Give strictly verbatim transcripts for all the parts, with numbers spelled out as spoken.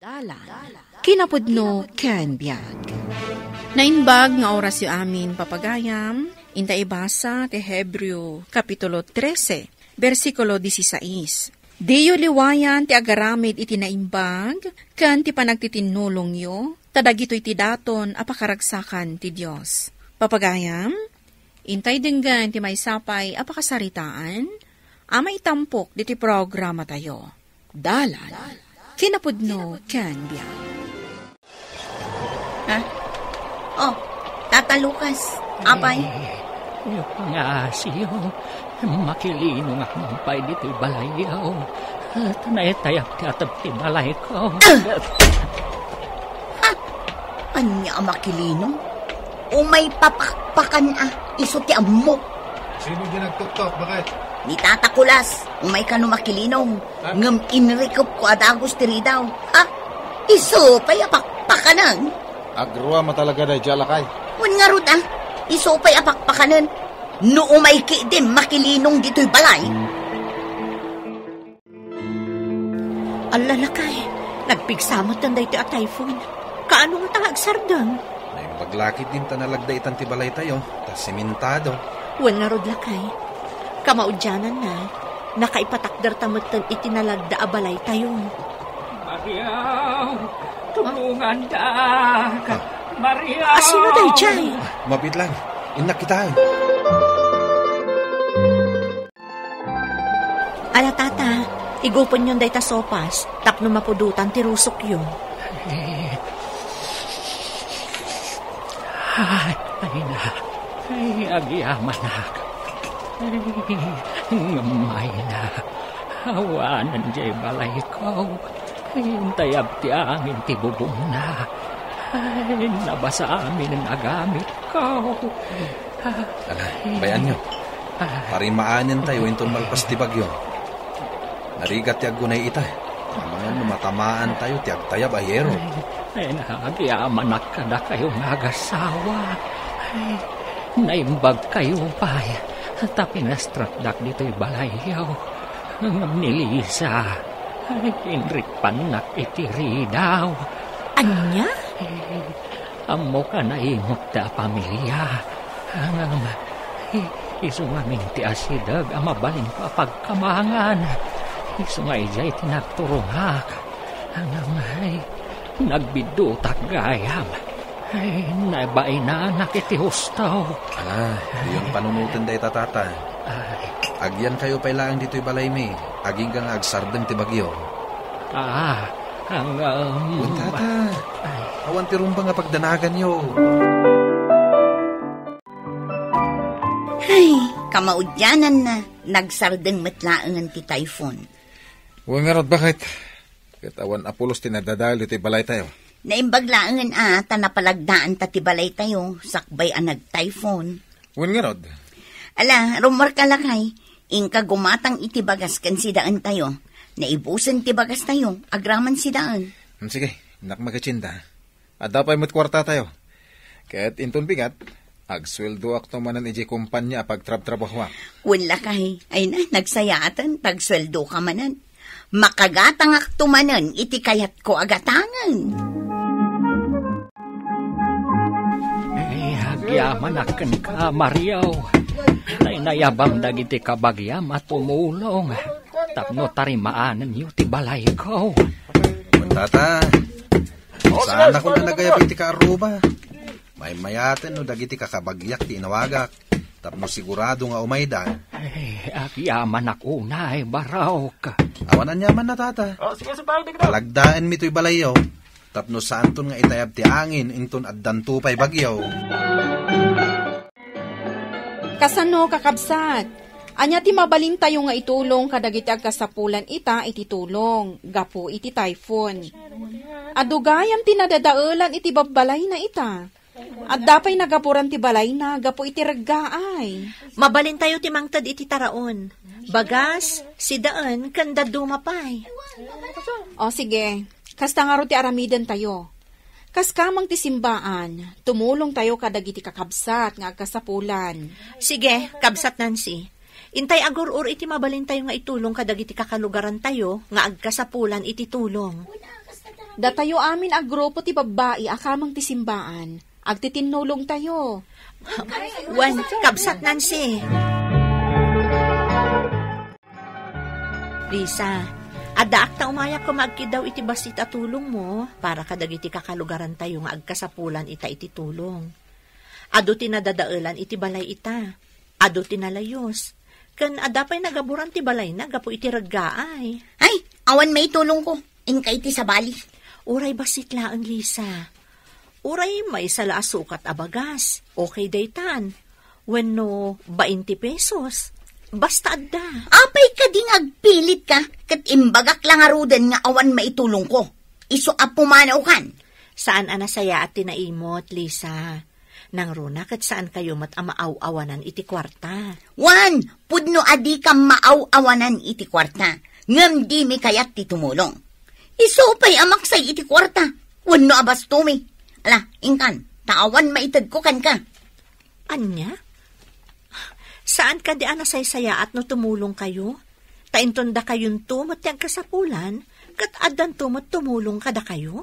Dalan, kinapudno ken biag. Naimbag nga orasyo amin, papagayam, inta ibasa ti Hebreo, Kapitulo trese, bersikulo dieciséis. Diyo liwayan ti agaramid iti naimbag ken ti panagtitinnulongyo, ta dagitoy ti daton a pakaragsakan ti Dios. Papagayam, intay denggen ti maysa pay a pakasaritaan a maitampok ditoy programatayo. Dalan, kinapudno ken biag. Ha? Oh, Tata Lucas, apay? Eh, pangaasiyo, makilinongak man pay ditoy balayyo. Ta naitayab ti atep ti balayko. Ha? Ania a makilinong? Umay papakpakan a, isu ti ammok. Sino di nagtuktok? Bakit? Ni Tata Kulas, umay kano makilinong. Ha? Ngem inrikepko a dagus ti ridaw. Ha? Isu pay a pakpakanen? Agrua talaga daydiay a lakay. Wen ngarud a, isu pay a pakpakanen. No umay ketdin makilinong ditoy balay. Alla, lakay, nagpigsa metten daytoy a typhoon. Kaano ngata nga agsardeng? Naimbag la ketdin ta nalagda itan ti balaytayo, ta simentado. Wen ngarud, lakay, kamaudiananna, nakaipatakderta metten iti nalagda a balaytayo. Mariaw, tulongandak. Ah. Mariaw! Asino daydiay? Ah, mabiit lang. Innak kitaen. Ala, Tata, igupenyon dayta sopas tapno mapudotan ti rusokyo. Ay, ay na. Ay, agyamanak. Ay, ngem ay na. Awanen diay balayko. Intayab ti angin ti bubongna. Ay, nabasa amin a gamitko. Ala, bay-anyo. Parimaanentayo inton malpas ti bagyo. Narigat ti aggunay ita. Amangan no matamaantayo ti agtayab a yero. Ay, ay, nagyamanak kadakayo nga agasawa. Ay, naimbagkayo pay. Ta pinastrakdak ditoy balayyo. Ngem ni Lisa, ay, inrikpannak iti ridaw. Ania? Eh, ammoka naimut ta a pamilia. Ngem, i-, isu ngamin ti asideg a mabalinko a pagkamangan. Isu nga idiay ti nagturongak. Ngem, ay, nagbiddutak gayam. Ay, nabainanak iti husto. Ala, diyon panunoten dayta, Tata. Ay. Agyankayo pay laeng ditoy balaymi, agingga nga agsardeng ti bagyo. Ah, ang, um, Wen, Tata. Ay. Awan ti rumbeng a pagdanaganyo. Ay, kamaudiananna, nagsardeng met laengen ti typhoon. Wen ngarud, bakit? Ket awan a pulos ti nadadael ditoy balaytayo. Naimbag laengen a ta napalagdaanta ti balaytayo sakbay a nag-typhoon. Wen ngarud? Ala, rummuarka lakay, inka gumatang iti bagas ken sidaentayo. Naibusen ti bagastayo, agraman sidaen. Hmm, sige, innak makitienda. Adda pay met kuartatayo. Ket inton bigat, agsueldoakto manen idiay kompania a pagtrabtrabahoak. Wen lakay, ay na, nagsayaaten, ta agsueldoka manen. Makagatangakto manen iti kayatko a gatangen. Ay, agyamanak kenka, Mario. Naynayabam dagiti kabagiam a tumulong tapno tarimaanenyo ti balayko. Tata, Saanakon a nagayab iti kaarruba. Maymayaten no dagiti kakabagiak ti inawagak, tapno sigurado nga umayda. Ay, agyamanak unay, Barok. Awan aniamanna, Tata. Oh, sige, sige, Barok, sige, Barok. Palagdaenmi toy balayyo, tapno saanton nga itayab ti angin inton addanto pay bagyo. Kasano, kakabsat? Ania ti mabalintayo nga itulong kadagiti agkasapulan ita iti tulong gapu iti typhoon? Adu gayam ti nadadaelan iti babbalayna ita. Adda pay nagapuran ti balayna gapu iti reggaay. Mabalintayo ti mangted iti taraon. Bagas, sidaen, ken dadduma pay. O, sige. Kasta ngarud ti aramidentayo. Kas kamang ti simbaan, tumulongtayo kadagiti kakabsat nga agkasapulan. Sige, Kabsat Nancy. Intay agur-or iti mabalintayo nga itulong kadagiti kakalugarantayo nga agkasapulan iti tulong. Datayo amin a grupo ti babbai a kameng ti simbaan. Agtitinnulongtayo. Wen, kabsat Nancy. Lisa, addaak ta umayak koma agkiddaw iti bassit a tulongmo para kadagiti kakalugarantayo nga agkasapulan ita iti tulong. Adu ti nadadaelan iti balay ita. Adu ti nalayus. Ken adda pay nagaburan ti balayna gapu iti reggaay. Ay, awan maitulongko. Inka iti sabali. Uray bassit laeng, Lisa. Uray maysa la a sukat a bagas. Okay daytan. Wenno bainte pesos. Basta adda. Apay kadi nga agpilitka ket imbagak la ngaruden nga awan maitulongko? Isu a pumanawkan. Saan a nasayaat ti naimot, Lisa. Nangruna ket saankayo met a maaw-awanan iti kuarta. Wen, pudno a dikam maaw-awanan iti kuarta, ngem dimi kayat ti tumulong. Isu pay a maksay iti kuarta, wenno a bastomi. Ala, inkan, ta awan maitedko kenka. Ania? Saan kadi a nasaysayaat no tumulongkayo? Ta inton dakayonto met ti agkasapulan, ket addanto met tumulong kadakayo?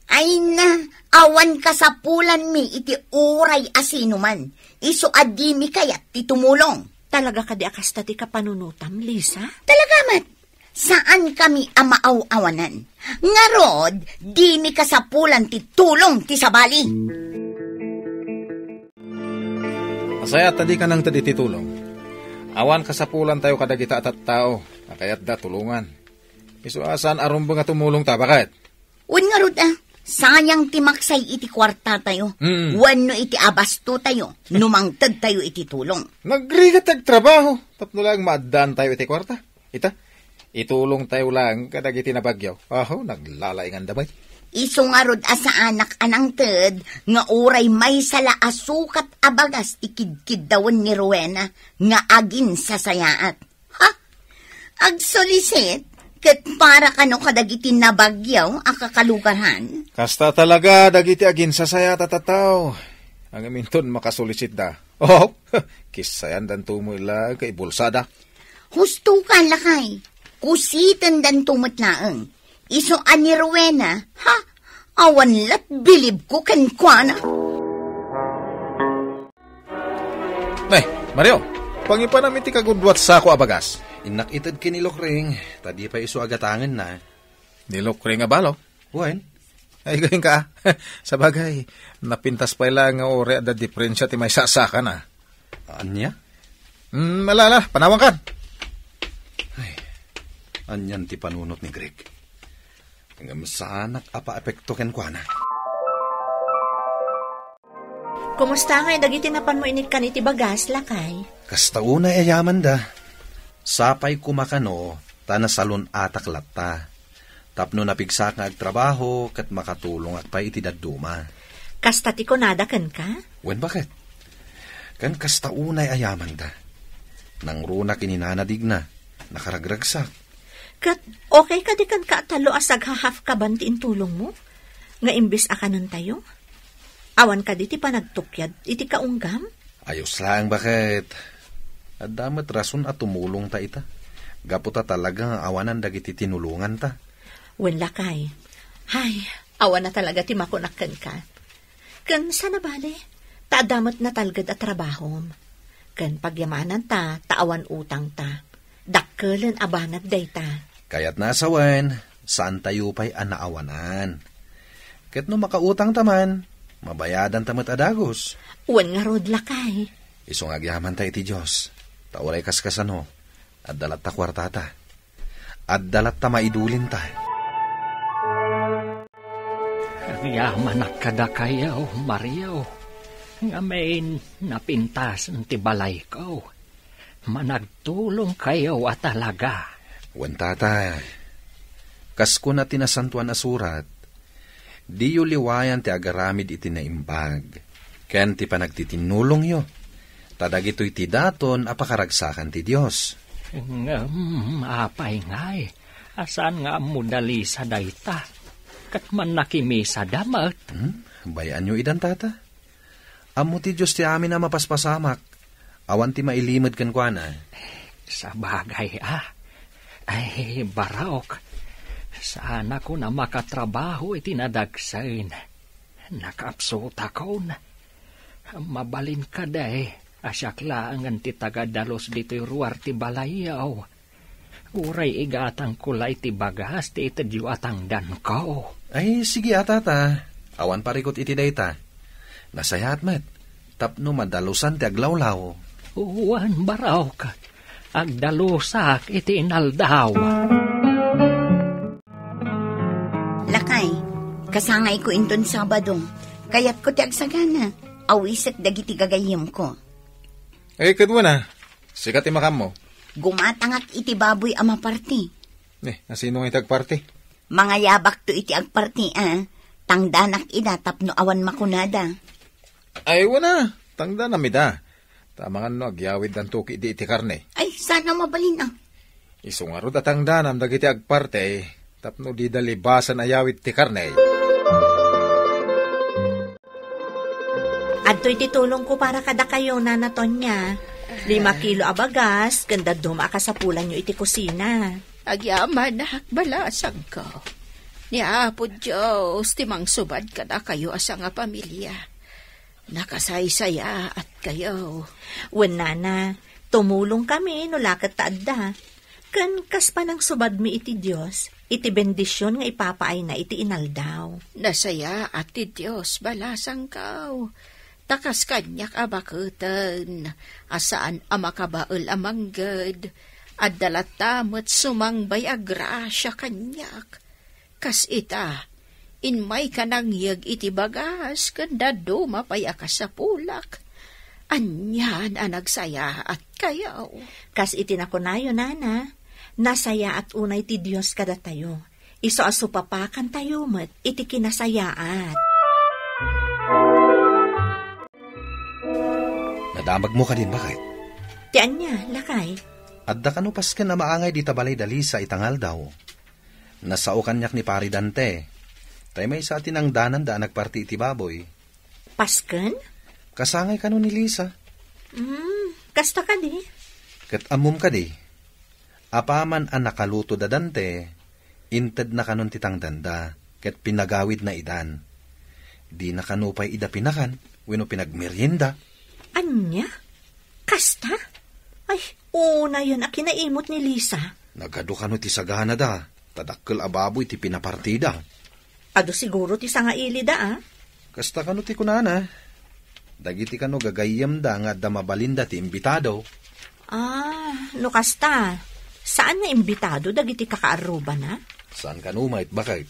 Ay na, awan kasapulanmi iti uray a sinuman. Isu a dimi kayat ti tumulong. Talaga kadi a kasta ti kapanunotam, Lisa? Talaga met. Saankami a maaw-awanan. Ngarud, dimi kasapulan ti tulong ti sabali. Nasayaat a dika nangted iti tulong. Awan kasapulantayo kadagita a tattao a kayatda tulongan. Isu a saan a rumbeng a tumulongta, baket? Wen ngarud a, sayang ti maksay iti kuartatayo. Mm. Wenno iti abastotayo, no mangtedtayo iti tulong. Nagrigat ti agtrabaho, tapno laeng maaddaantayo iti kuarta. Ita, itulongtayo laeng kadagiti nabagyo. Aho, naglalainganda met. Isu ngarud a saanak a nangted nga uray maysa la a sukat a bagas ti kidkiddawen ni Rowena nga aginsasayaat. Ha? Agsulisit ket para kano kadagiti nabagyo a kakalugaran? Kasta talaga dagiti aginsasayaat a tattao. Ngem inton makasulisitda, oh, kisayandanto met laeng iti bulsada. Husto ka, lakay. Kusitendanto met laeng. Isu a ni Rowena, ha? Awan la't bilibko kenkuana. Nay, Mario, pangipanam iti kagudua ti sako a bagas. Innak ited ken ni Lokring, ta di pay isu a gatangenna. Ni Lokring a balo? Wen. Ay, gayon ka. Sabagay, napintas pay laeng nga uray adda diferensia ti maysa a sakana. Ania? Hmm, ala, ala, panawankan. Ay, anian ti panunot ni Greg? Ngem saanak a paapekto kenkuana. Kumusta ngay dagiti napanmo inikkan iti bagas, lakay? Kasta unay a yamanda. Sapay koma kano, ta nasalun-atak latta. Tapno napigsak nga agtrabaho, ket makatulongak pay iti dadduma. Kasta ti kunada kenka? Wen, baket? Ken kasta unay a yamanda. Nangruna ken ni Nana Digna, nakaragragsak. Ket okay kadi kenka a tallo a saghahafkaban ti intulongmo? Nga imbes a kanentayo? Awan kadi ti panagtukyad iti kaunggam? Ayos laeng, baket. Adda met rason a tumulongta ita. Gapu ta talaga nga awanan dagiti tinulonganta. Wen, lakay. Hay, awan a talaga ti makunak kenka. Ken saan a bale, ta adda met natalged a trabahom. Ken pagyamananta ta awan utangta. Dakkelen a banag dayta. Kayatna a sawen, saantayo pay a naawanan. Ket no makautangta man, mabayadanta met a dagus. Wen ngarud, lakay. Isu nga agyamanta iti Dios, ta uray kaskasano, adda latta kuartata. Adda latta maidulinta. Agyamanak kadakayo, Mario, ngamin napintasen ti balayko. Managtulongkayo a talaga. Wen, tata, kas kuna ti Nasantoan a Surat, diyo liwayan ti agaramid iti naimbag ken ti panagtitinnulongyo, ta dagitoy ti daton a pakaragsakan ti Dios. Ngem apay ngay a saan nga ammo da Lisa dayta, ket mannakimisada met? Hmm? Bay-anyo idan, tata? Ammo ti Dios ti amin a mapaspasamak. Awan ti mailimed kenkuana. Sabagay a. Ay, Barok. Saanakon a makatrabaho iti nadagsen. Nakaabsutakon. Mabalin kadi a siak laengen ti tagadalus ditoy ruar ti balayyo. Uray igatangko la iti bagas ti itedyo a tangdanko. Ay, sige a, tata. Awan parikut iti dayta. Nasayaat met tapno madalusan ti aglawlaw. Wen, barok. Agdalusak iti inaldaw. Lakay, kasangayko inton Sabado. Kayatko ti agsagana. Awisek dagiti gagayyemko. Ay, ket wen a, sika ti makammo. Gumatangak iti baboy a maparti. Eh, asino nga iti agparti? Mangayabakto iti agparti a. Tangdanak ida tapno awan makunada. Ay, wen a, tangdanam ida. Ta amangan no agyawiddanto ketdi iti karne. Ay, saan a mabalin a. Isu ngarud a tangdanam dagiti agparti tapno dida libasan a yawid ti karne. Adtoy ti tulongko para kadakayo, Nana Tonya. Lima kilo a bagas, ken dadduma a kasapulanyo iti kusina. Agyamanak, balasangko. Ni Apo Dios ti mangsubad kadakayo a sangapamilia. Nakasaysayaatkayo. Wen, Nana, tumulongkami no la ket ta adda. Ken kas panangsubadmi iti Dios, iti bendision nga ipapaayna iti inaldaw. Nasayaat ti Dios, balasangko. Ta kas kaniak a baketen, a saan a makabael a mangged, adda latta met sumangbay a grasia kaniak. Kas ita, immayka nangyeg iti bagas ken dadduma pay a kasapulak. Anian a nagsayaatkayo. Kas iti nakunayo, Nana, nasayaat unay ti Dios kadatayo. Isu a supapakantayo met iti kinasayaat. Nadamagmo kadin, baket? Ti ania, lakay? Adda kano pasken a maangay dita balay da Lisa ita nga aldaw? Nasao kaniak ni Pari Dante. Tay maysa a tinangdananda a nagparti iti baboy. Pasken? Kasangay kano ni Lisa. Hmm, kasta kadi? Ket ammom kadi, apaman a nakaluto da Dante, intedna kanon ti tangdanda, ket pinagawidna idan. Dina kano pay ida pinakan wenno pinagmerienda. Ania? Kasta? Ay, unayen a kinaimot ni Lisa. Nagadu kano ti saganada, ta dakkel a baboy ti pinapartida. Adu siguro ti sangailida, a? Kasta kano ti kunana. Dagiti kano gagayyemda nga adda mabalinda ti imbitado. Ah, no kasta, saan nga imbitado dagiti kakaarrubana? Saan kano met, baket?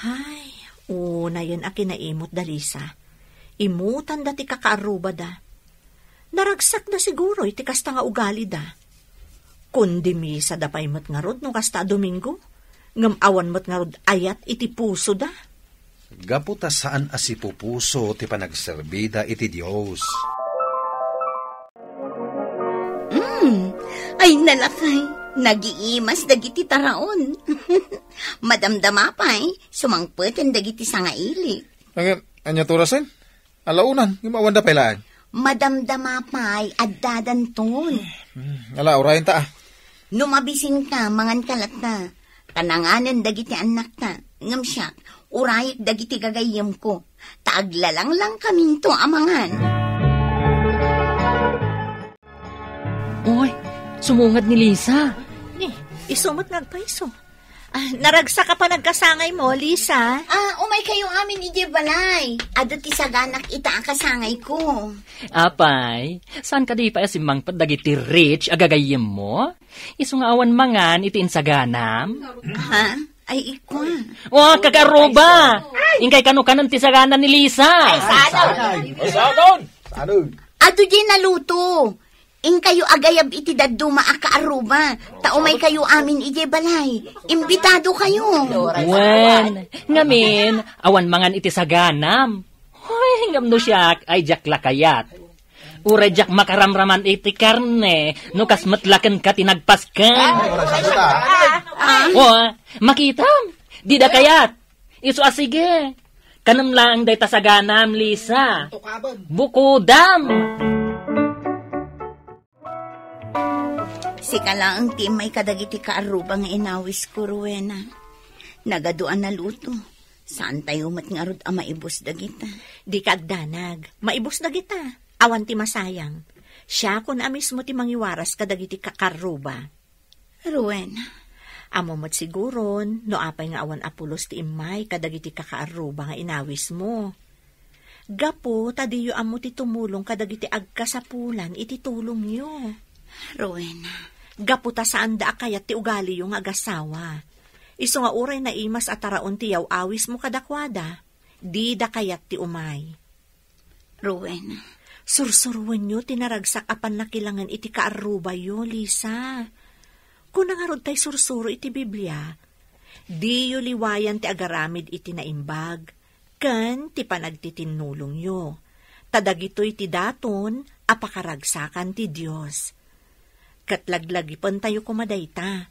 Ay, unayen a kinaimot da Lisa. Imutanda ti kakaarrubada. Naragsakda siguro iti kasta nga ugalida. Kundi misada pay met ngarud no kasta a Domingo, ngem awan met ngarud ayat iti pusoda. Gapu ta saan a sipupuso ti panagserbida iti Dios. Mm. Ay, nalakay, nagiimas dagiti taraon. Madamdama pay, sumangpeten dagiti sangaili. Ania, ania ti orasen? Alauna, ngem awanda pay laeng. Madamdama pay, addadanton. Hmm, ala, urayenta, a. No mabisinka, manganka latta. Ta nanganen dagiti annakta. Ngem siak, urayek dagiti gagayyemko. Ta aglalanglang kaminto a mangan. Oy, sumungad ni Lisa. Ni, isu met nga agpayso. Ah, naragsak a panagkasangaymo, Lisa? Ah, umay kayo amin idiay balay. Adu ti saganak ita a kasangayko. Apay, saan kadi pay a simmangpet dagiti rich a gagayyemmo? Isu nga awan mangan iti insaganam? Ha? Ay, ikwa. Oh, kakaarruba! Inkay kano kanen ti sagana ni Lisa? Ay, saan? Ay, saan? Saan? Adu di naluto. Inkayo agayab iti dadduma a kaarruba, ta umay kayo amin idiay balay. Imbitado kayo. Wen, ngamin, awan mangan iti saganam. Hoy, ngem no siak, ay diak la kayat. Uray diak makaramraman iti karne, no kas met la kenka ti nagpasken. Ah, o, makitam, dida kayat. Isu a sige. Kanem laeng dayta saganam, Lisa. Bukodam! Sika laeng ti immay kadagiti kaarruba nga inawisko, Rowena. Nagadu a naluto. Saantayo met ngarud a maibus dagita. Dika agdanag. Maibus dagita. Awan ti masayang. Siakon a mismo ti mangiwaras kadagiti kakarruba. Rowena. Ammom met siguron, no apay nga awan a pulos ti immay kadagiti kakaarruba nga inawismo. Gapu ta diyo ammo ti tumulong kadagiti agkasapulan iti tulongyo. Rowena. Gapu ta saanda a kayat ti ugaliyo nga agasawa. Isu nga uray naimas a taraon ti yaw-awismo kadakuada, dida kayat ti umay. Rowena. Sursuroenyo ti naragsak a pannakilangen iti kaarrubayo, Lisa. Kuna ngarud tay sursuro iti Biblia, diyo liwayan ti agaramid iti naimbag ken ti panagtitinnulongyo. Ta dagitoy ti daton a pakaragsakan ti Dios. Ket laglagipentayo koma dayta,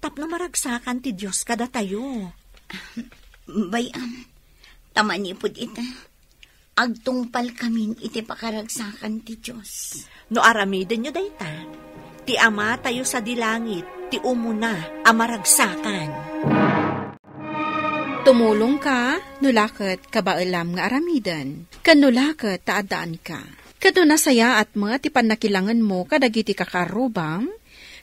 tapno maragsakan ti Dios kadatayo. Bay-am, ta manipud ita, agtungpalkamin iti pakaragsakan ti Dios. No aramidenyo dayta, ti Amatayo sadi langit ti umuna a maragsakan. Tumulongka, no la ket kabaelam nga aramiden, ken no la ket ta addaanka. Ket no nasayaat met ti pannakilangenmo kadagiti kakarrubam,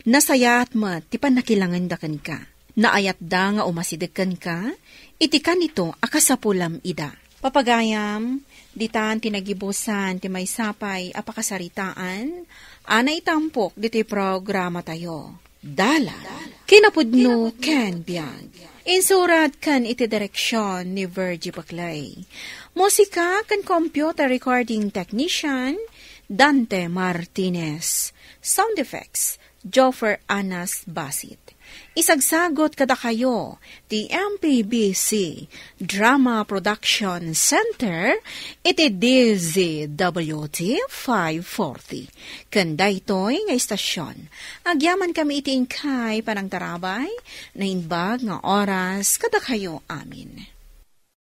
nasayaat met ti pannakilangenda kenka. Naayatda nga umasideg kenka iti kanito a kasapulam ida. Papagayam, ditan ti nagibusan ti maysa pay a pakasaritaan a naitampok ditoy programatayo. Dalan, kinapudno ken biag. Insurat ken iti direksion ni Virgie Paclay. Musika ken computer recording technician, Dante Martinez. Sound effects, Joffer Anas Basit. Isagsagot kadakayo ti M P B C Drama Production Center iti D Z W T five forty. Ken daytoy nga istasyon, agyamankami iti inkay panangtarabay, naimbag nga oras kadakayo amin.